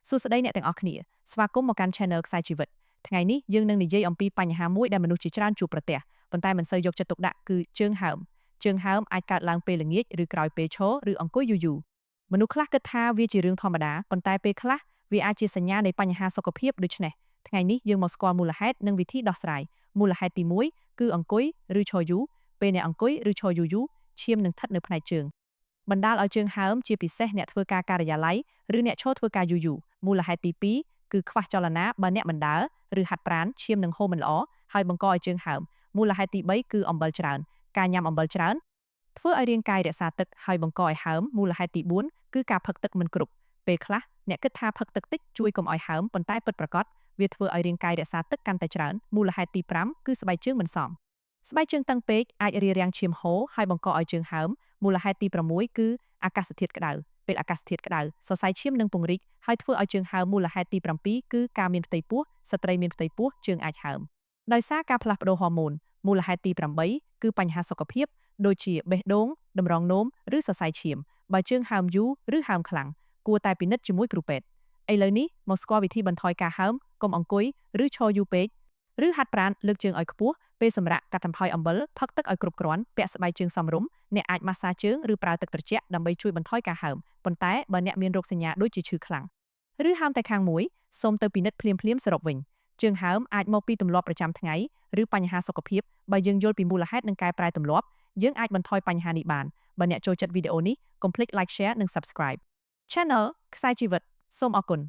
សួស្តីអ្នកទាំងអស់គ្នាស្វាគមន៍មកកាន់ Channel ខ្សែជីវិតថ្ងៃនេះយើងនឹងនិយាយអំពីបញ្ហាមួយដែលមនុស្សជាច្រើនជួបប្រទះប៉ុន្តែមិនសូវយកចិត្តទុកដាក់គឺជើងហើមជើងហើមអាចកើតឡើងពេលល្ងាចឬក្រោយពេលឈរឬអង្គុយយូរៗមនុស្សខ្លះគិតថាវាជារឿងធម្មតាប៉ុន្តែពេលខ្លះវាអាចជាសញ្ញានៃបញ្ហាសុខភាពដូច្នេះថ្ងៃនេះយើងមកស្គាល់មូលហេតុនិងវិធីដោះស្រាយមូលហេតុទី1គឺអង្គុយឬឈរយូរពេលអ្នកអង្គុយឬឈរយូរៗឈាមនឹងស្ថិតនៅផ្នែកជើង បណ្ដាលឲ្យជើងហើមជាពិសេសអ្នកធ្វើការការិយាល័យឬអ្នកឈរធ្វើការយូរៗមូលហេតុទី2គឺខ្វះចលនាបើអ្នកមិនដើរឬហាត់ប្រាណឈាមនឹងហូរមិនល្អហើយបង្កឲ្យជើងហើមមូលហេតុទី3គឺអំបិលច្រើនការញ៉ាំអំបិលច្រើនធ្វើឲ្យរាងកាយរក្សាទឹកហើយបង្កឲ្យហើមមូលហេតុទី4គឺការផឹកទឹកមិនគ្រប់ពេលខ្លះអ្នកគិតថាផឹកទឹកតិចជួយកុំឲ្យហើមប៉ុន្តែពិតប្រាកដវាធ្វើឲ្យរាងកាយរក្សាទឹកកាន់តែច្រើនមូលហេតុទី5គឺស្បែកជើងមិនសមស្បែកជើងតឹងពេកអាចរារាំងឈាមហូរហើយបង្កឲ្យជើងហើមមូលហេតុទី6គឺអាកាសធាតុក្តៅពេលអាកាសធាតុក្តៅសរសៃឈាមនឹងពង្រីកហើយធ្វើឲ្យជើងហើមមូលហេតុទី7គឺការមានផ្ទៃពោះស្ត្រីមានផ្ទៃពោះជើងអាចហើមដោយសារការផ្លាស់ប្ដូរហូម៉ូនមូលហេតុទី8គឺបញ្ហាសុខភាពដូចជាបេះដូងតម្រងនោមឬសរសៃឈាមបើជើងហើមយូរឬហើមខ្លាំងគួរតែពិនិត្យជាមួយគ្រូពេទ្យឥឡូវនេះមកស្គាល់វិធីបន្ថយការហើមកុំអង្គុយឬឈរយូរពេកឬហាត់ប្រាណលើកជើងឲ្យខ្ពស់ពេលសម្រាកកាត់បន្ថយអំបិលផឹកទឹកឲ្យគ្រប់គ្រាន់ពាក់ស្បែកជើងសមរម្យអ្នកអាចម៉ាស្សាជើងឬប្រើទឹកត្រជាក់ដើម្បីជួយបន្ថយការហើមប៉ុន្តែបើអ្នកមានរោគសញ្ញាដូចជាឈឺខ្លាំងឬហើមតែខាងមួយសូមទៅពិនិត្យភ្លាមៗសរុបវិញជើងហើមអាចមកពីទម្លាប់ប្រចាំថ្ងៃឬបញ្ហាសុខភាពបើយើងយល់ពីមូលហេតុនិងកែប្រែទម្លាប់យើងអាចបន្ថយបញ្ហានេះបានបើអ្នកចូលចិត្តវីដេអូនេះកុំភ្លេច like, share និង subscribe Channel ខ្សែជីវិតសូមអរគុណ។